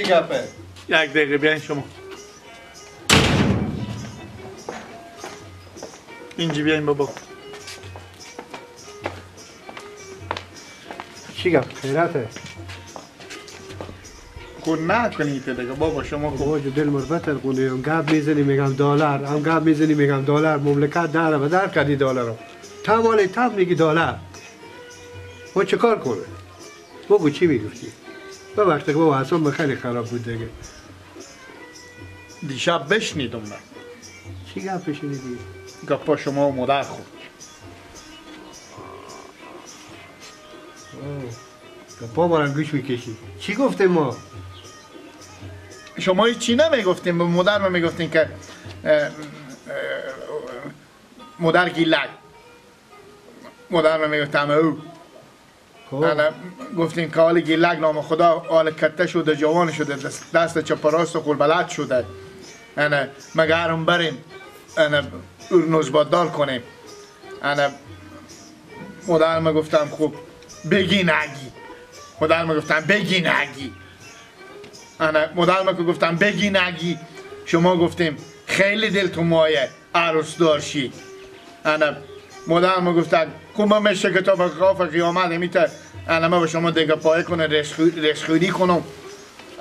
چی گپه؟ یک دقیقه بیاین شما. اینجا بیاین بابا. چی گپ؟ خیراته. خود نکنید دیگه بابا شما خوب. بابا دل مربت کنه. هم گپ میزنی میگم دلار، هم گپ میزنی میگم دلار، مملکت داره و در کردی دلار رو. تمام تام میگی دلار. ما چه کار کنه؟ بگو چی میگفتی؟ ببخشید که بابا اصلا خیلی خراب بود دیگه. دیشب بشنیدم من. چی گپ شنیدی؟ گپا شما و مادر خود. گپا ما رو گوش میکشی. چی گفتیم ما؟ شما چی نمیگفتیم؟ به مادر ما میگفتین که مادر گیلک. مادر ما میگفتم او. انا گفتیم که حال گیلک نام خدا حال کته شده، جوان شده، دست چپ راست خور بلد شده. انا مگرم بریم انا نوزبادار کنیم. انا مادر ما گفتم خوب بگی نگی. مادر ما گفتم بگی نگی. انا مادر ما گفتم بگی نگی. شما گفتیم خیلی دل تو مایه عروس دارشی. انا مادر ما گفتن خب ما میشه که تا به قاف قیامت میته انا ما به شما دیگه پایه کنه رشخوری کنم.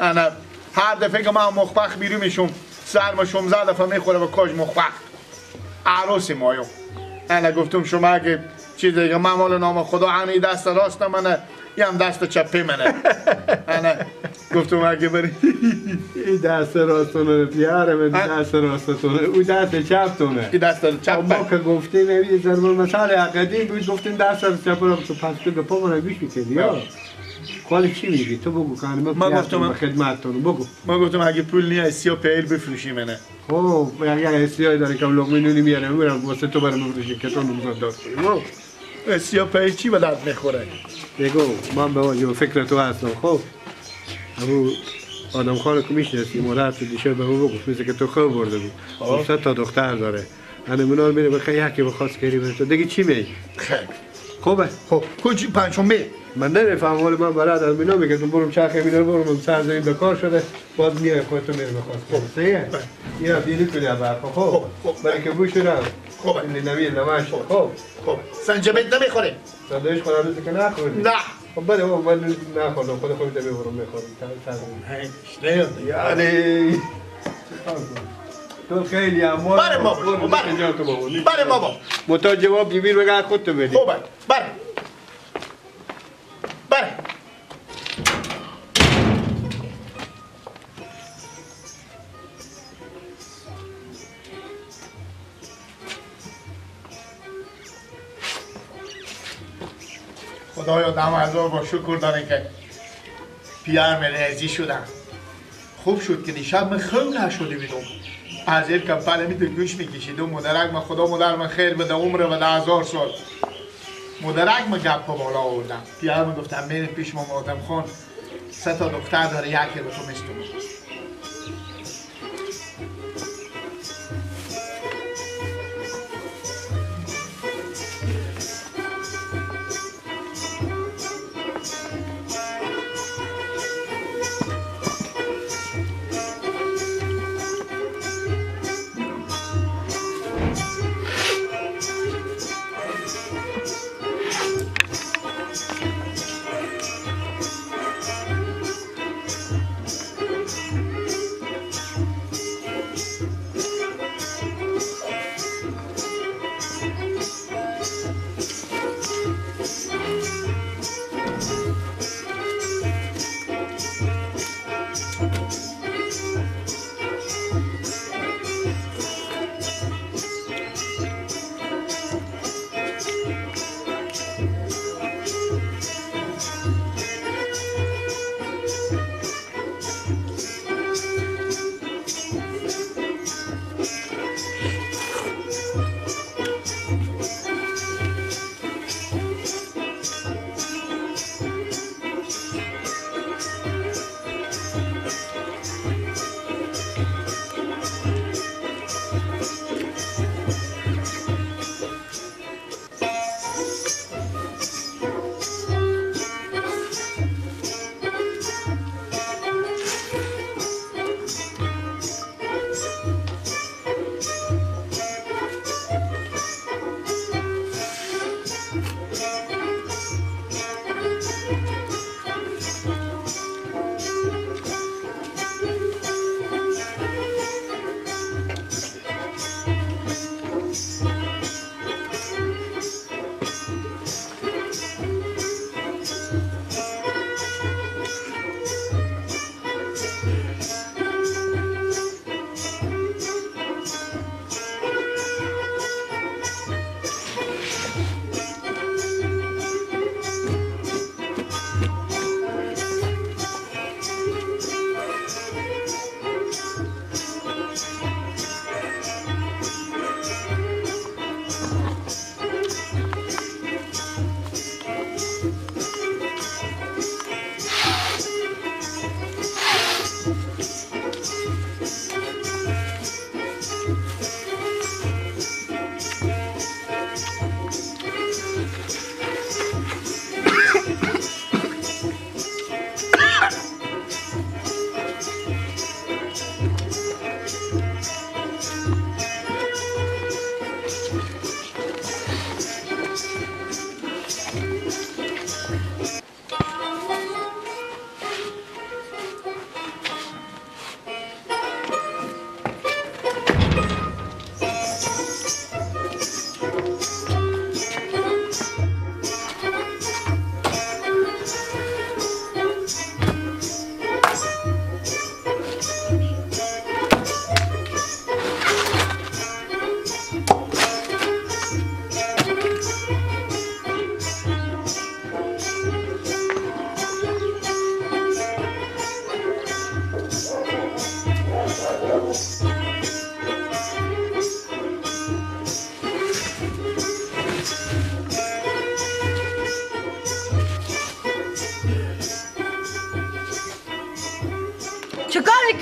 انا هر دفعه که من مخبخ بیرون میشم سر ما 16 دفعه میخوره و کاج مخبخ عروس مایو. انا گفتم شما اگه چیز دیگه من مال نام خدا انی دست راست منه یه هم دست چپی منه. انا گفتم اگه بری این دست راستونه پیاره من، دست راستونه او دست چپتونه. این دست چپ ما که گفتیم یه ضرب المثل قدیم بود، گفتیم دست چپ رو تو پس تو گپا ما گوش می‌کردی یا خالی چی میگی تو؟ بگو که من گفتم خدمتتون بگو. ما گفتم اگه پول نیست سیا پیل بفروشیم منه. خب اگه اسیای داره که لقمه نونی میاره میرم واسه تو برام بفروشی که تو نوزاد دار. اسیا پیل چی به درد میخوره؟ بگو من به واجب فکر تو هستم. خب ابو آدم خانه که میشناسی مادر تو دیشب به او بگفت مثل که تو خوب برده بود. خب سه تا دختر داره. انا منال میره بخی یکی بخواست کری بره تو دیگه چی میگی؟ خیلی خوبه. خب کجا پنجشنبه؟ من نمیفهم ولی من برات از مینا میگم برم چرخ مینا برم سر زمین به کار شده باز میای خودتون میره بخواست. خب صحیح اینا بیلی کنی برخ. خب برای که بوش رو خب این نمی نماش. خب خب سنجبیل نمیخوریم. ساندویچ خورم که نخوردی؟ نه. خب بله من نخوردم خود خودم میبرم میخورم. نه یعنی تو خیلی اما بله بابا بله بابا متا جواب بیبیر بگه خودتو بدی. خب بله بله. خدایا دم هزار با شکر داره که پیرم رضی شدم. خوب شد که دیشب من خوب نشده بیدم. از این کپل می تو گوش میکشید و مدرک من خدا مادر من خیر بده عمر بده 1000 سال. مدرک من گپ بالا آوردم. پیرم گفتم میریم پیش ما آدم خان سه تا دختر داره یکی به تو میستم.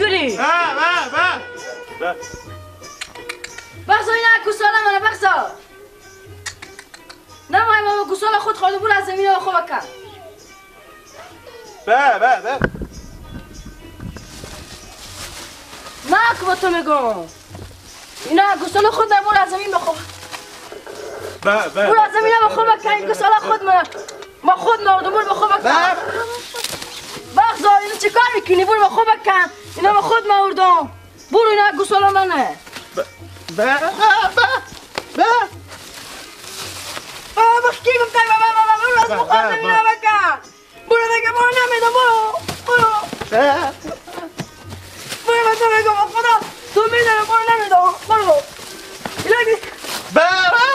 میکنی؟ با بخصا اینا گوساله منه بخصا. نه مای ماما گوساله خود خورده برو از زمین خوب کن. با نه که با تو میگم اینا گوساله خود برو از زمین بخواب. برو از زمین بخواب کن این گوساله خود منه. ما خود نردم برو بخواب کن. بخصا اینو چیکار میکنی؟ برو بخواب کن. اینا ما خود مردم. برو اینا گوساله منه. با با با با بابا کی گفتم بابا بابا برو از بخواب زمین بکن. برو دیگه برو نمیدم برو برو برو من تو میگم خدا تو میدونم برو نمیدم برو اینا با با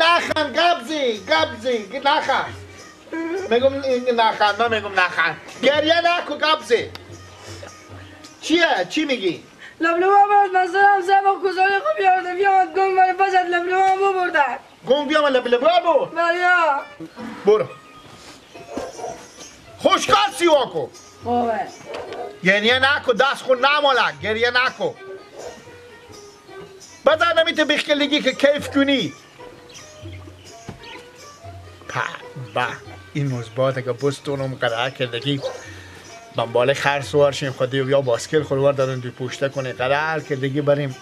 نخن قبضی قبضی نخن میگم نخن من میگم نخن گریه نکن قبضی چیه چی میگی؟ لبلبا برد مثلا سبا گزاره خوب یارده بیامد گنگ برای پسد لبلبا هم ببردن گنگ بیامد لبلبا بود؟ بله برو خوشگاه سیواکو خوبه گریه نکن دست خون نمالک گریه نکن بزن نمیته بخکلگی که کیف کنی با این مزبات اگه بستونم قرار کردگی بنباله خر سوار شیم خودی یا باسکل خلوار دارن دوی پوشته کنه قرار کردگی بریم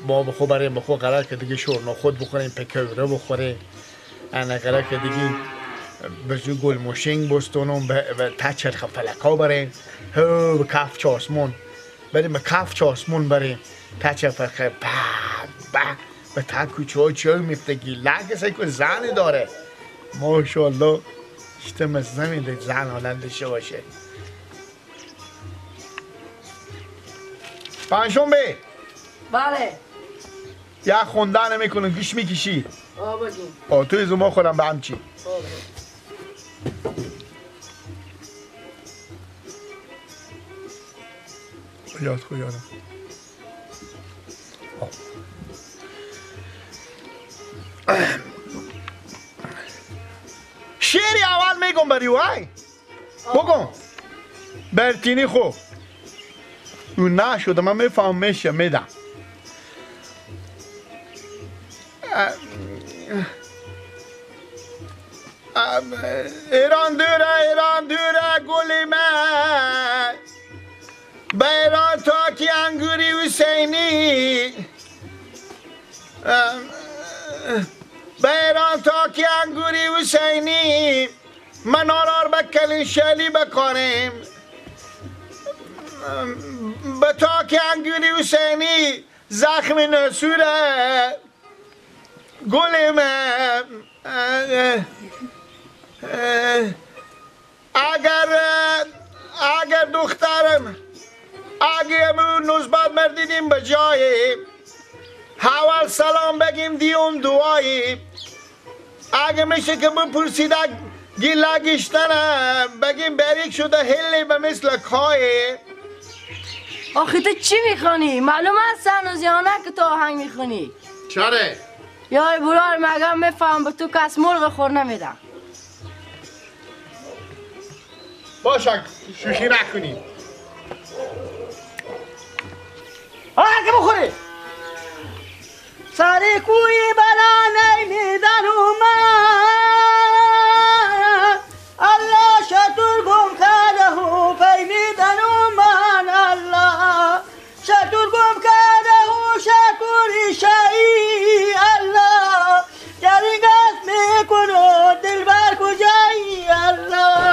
ما بخو بریم بخو قرار کردگی شورنا خود بخوریم پکوره بخوریم انا قرار کردگی بزو گل موشینگ بستونم به تا چرخ فلکا بریم هو به کف چاسمون بریم به کف چاسمون بریم تا چرخ فلکا با به تا کوچه ها چه میفتگی لگه سای که زنی داره ماشاءالله اشته مثل نمیده زن حالندشه باشه. پنجشنبه بله یه خونده نمیکنه گوش میکشی آه بگیم آه توی زوما خورم به هم چی یاد خو یادم شعری اول میگم بری وای بگم برتینی خو اون نشده من میفهم میشه میدم ایران دوره ایران دوره گلی من به ایران تا کی انگوری حسینی به ایران تا کی انگوری حسینی من آرار به کلین شلی بکنیم به تا کی انگوری حسینی زخم نسوره گل من اگر دخترم اگه امون نزبت مردیدیم به جایی حوال سلام بگیم دیوم دعایی اگه میشه که بپرسید گیلا گشتنه بگیم بریک شده هلی به مثل کایی. آخه تو چی میخوانی؟ معلومه است هنوز یا نه که تو آهنگ میخونی؟ چرا؟ یای برار مگم میفهم به تو کس مرغ خور نمیدم. باشک شوخی نکنی. آهنگ بخوری سر کوی بلا نمیدانم من الله شطور گم کرده و پی میدانم من الله شطور گم کرده و شطوری شایی الله گری گست میکنه دلبر کجایی الله.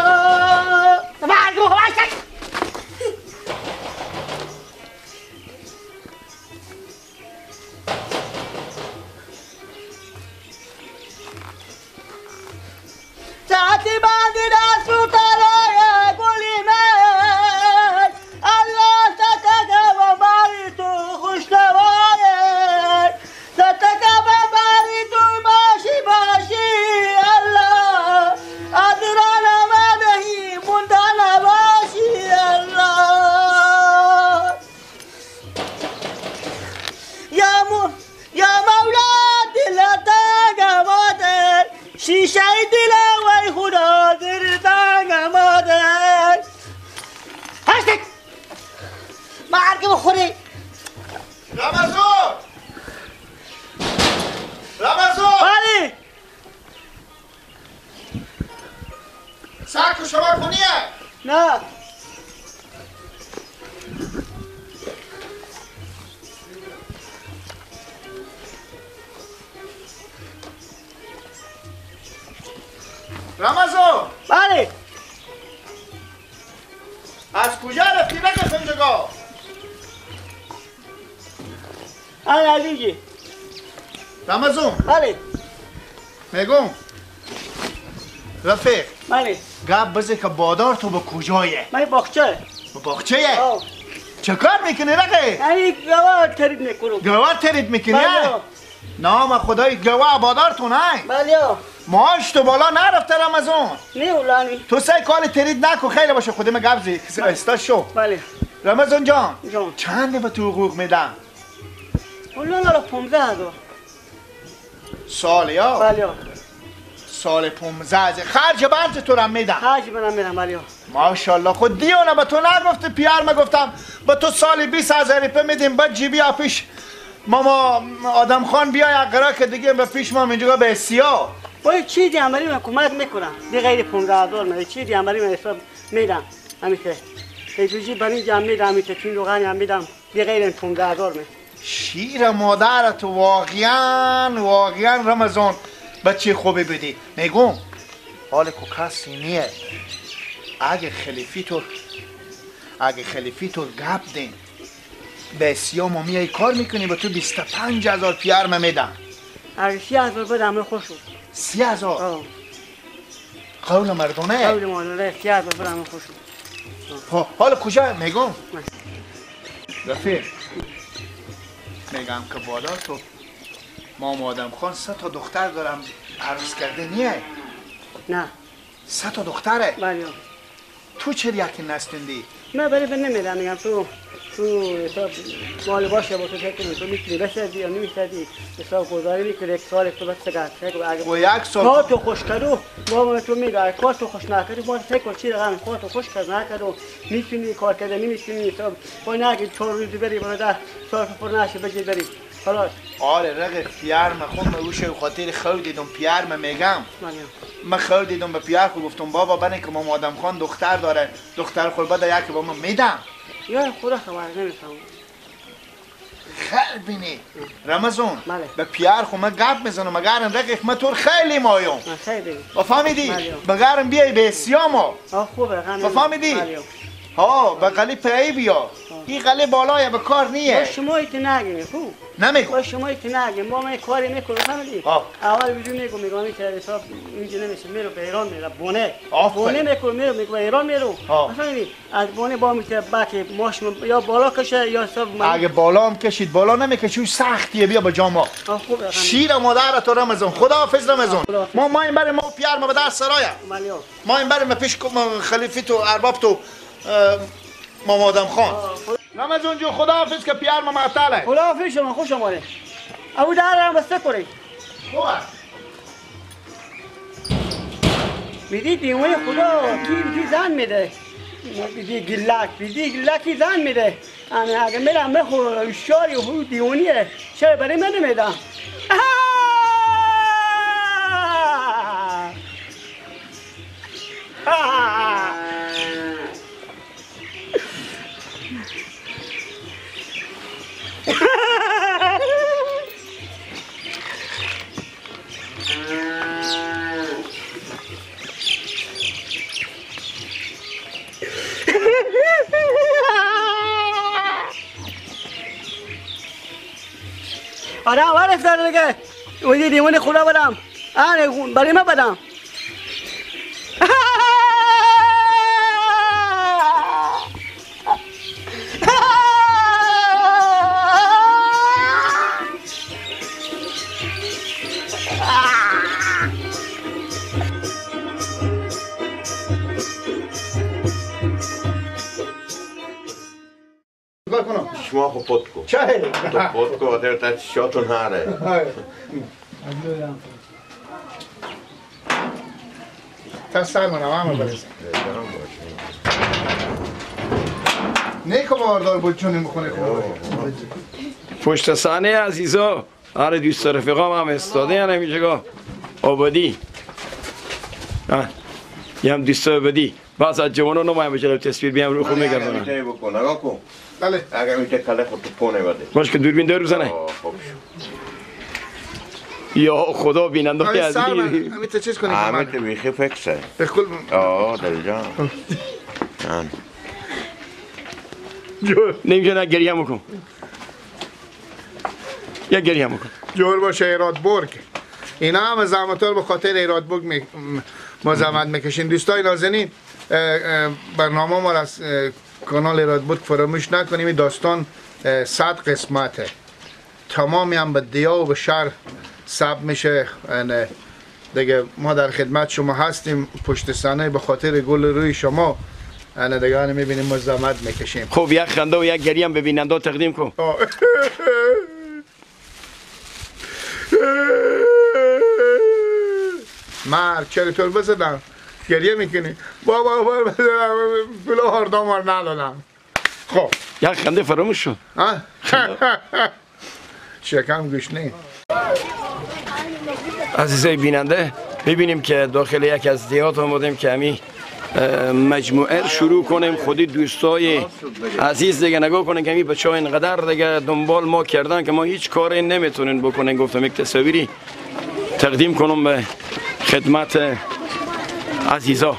دستی بندی دست رو ترای گلی من الله ستکه و بری تو خوش نوایه ستکه و بری تو باشی باشی الله ادران منهی موندن باشی الله یا مولا دل تنگ مادر شیشه دل وی خدا دل تنگ مادر هشتک مرگ بخوری رمضان رمضان بله سک شما کنیه؟ نه رمضان بله از کجا رفتی رقص اینجا؟ آره عزیزی رمضان بله میگم رفیق بله گپ بزه که بادار تو به کجایه؟ من باغچه به باغچه؟ چه کار میکنی رقیق؟ یعنی گوار ترید میکنم گوار ترید میکنی؟ بله نام خدای گوار بادار تو نه؟ بله ماش تو بالا نرفته رمضان نه اولانی تو سه کال ترید نکن خیلی باشه خودم گپ زی استا شو بله رمضان جان جان چند به تو حقوق میدم؟ والله 15,000 سال یا؟ بله سال 15,000 خرج برج تو رو میدم خرج منم میدم بله ماشاءالله خود دیونه به تو نگفته پیار ما گفتم به تو سال 20,000 روپیه میدیم بعد جیبی پیش ماما آدم خان بیای اقرا که دیگه به پیش ما اینجا به سیا باید چیزی عملی من کمک میکنم به غیر 15,000 من چیزی عملی من حساب میدم همیشه ایجوجی برای جمع میدم همیشه چین روغنی هم میدم به غیر 15,000 من شیر مادرت واقعا واقعا رمضان بچه خوبی بدی میگم حال کو کسی نیه اگه خلیفی تو گپ دین به سیام میای کار میکنی با تو 25,000 پیار من میدم اگه 30,000 بدم خوش شد 30,000 قول مردانه قول مردانه 30,000 بدم خوش شد حالا کجا میگم رفیق میگم که بالا تو ما آدم خان 3 تا دختر دارم عروس کرده نیه؟ نه 3 تا دختره؟ بله تو چرا یکی نستوندی؟ من برای به نمیدم میگم تو حساب مال باشه با تو فکر کنی تو میتونی بسازی یا نمیسازی حساب گذاری میکنی یک سال تو بس سگه و یک سال کار تو خوش کردو ما تو میگه کار تو خوش نکردی باید فکر کن چی رقم کار تو خوش کرد نکردو میتونی کار کرده نمیتونی حساب با نگی 4 روز بری بالا 10 سال پر نشه بگی بری خلاص آره رقیق پیار من خون اوشه خاطر خود دیدم پیار من میگم من خود دیدم به پیار خود گفتم بابا بنه که ما آدم خان دختر داره دختر خود بده یک با من میدم یا خدا خبر نمیفهم خیلی بینی رمضان به پیار خود من گپ میزنم مگرم رقیق من تو خیلی مایم خیلی بفهمیدی مگرم بیای به سیامو خوبه بفهمیدی ها به قلی پای بیا این قلی بالای به کار نیه شما ایت نگین خوب نمیگم با شما ایت نگین ما من کاری میکنم فهمیدی اول ویدیو میگم میگم که حساب اینجا نمیشه میرو به ایران میره بونه بونه میکنم میرو میگم ایران میرو فهمیدی از بونه با میشه بعد ماش یا بالا کشه یا حساب اگه بالا هم کشید بالا نمیکشی سختیه بیا با جاما شیر مادر تو رمضان خداحافظ رمضان ما این بر ما پیار ما به در سرای ما این بر ما پیش خلیفه تو ارباب تو ماما آدم خان رمضان جو خداحافظ که پیار ما معطله خداحافظ شما خوش آمده ابو در هم بسته کنی خوب میدی دیوانه خدا کی زن میده بیدی گلک بیدی گلکی زن میده اگه میرم بخور شاری و دیوانیه چرا برای من نمیدم آره اول افتاده دیگه ولی دیوانه خدا بدم آره برای من بدم شما خو پتکو چه؟ تو پتکو در تا شاتون هاره. تا سر من هم برسه. نیکو باردار بود چون میخونه خوب. پشت صحنه عزیزا، آره دوست رفیقام هم استاده هم اینجا آبادی. یه هم دوست آبادی. بعض از جوانان نمایم به جلو تصویر بیام رو خود میگردونم. بکن نگاه کن. بله. اگر میشه کله خود تو پونه بده. باش که دوربین دور بزنه. یا خدا بیننده های عزیز. همین تو چیز کنی. همین تو بیخی فکسه. بخل. آه دل جان. نمیشه نه گریه بکن. یک گریه بکن. جور باشه ایراد برگ. اینا هم زحمت‌ها به خاطر ایراد برگ ما زحمت میکشیم. دوستای نازنین برنامه ما از کانال ایراد برگ فراموش نکنیم. این داستان 100 قسمته، تمامی هم به دیا و به شهر ثبت میشه. دیگه ما در خدمت شما هستیم پشت صحنه به خاطر گل روی شما. دیگه میبینیم ما زحمت میکشیم. خب یک خنده و یک گریه هم به بیننده تقدیم کن. مرد چرا طور بزدم گریه میکنی؟ بابا بابا پول هاردامار ندادم. خب یک خنده فراموش شد. شکم گوش نی. عزیزای بیننده میبینیم که داخل یک از دیهات آمدیم که همی مجموعه شروع کنیم. خودی دوستای عزیز دیگه نگاه کنن که همی بچه ها اینقدر دیگه دنبال ما کردن که ما هیچ کاری نمیتونیم بکنیم. گفتم یک تصویری تقدیم کنم به خدمت عزیزا.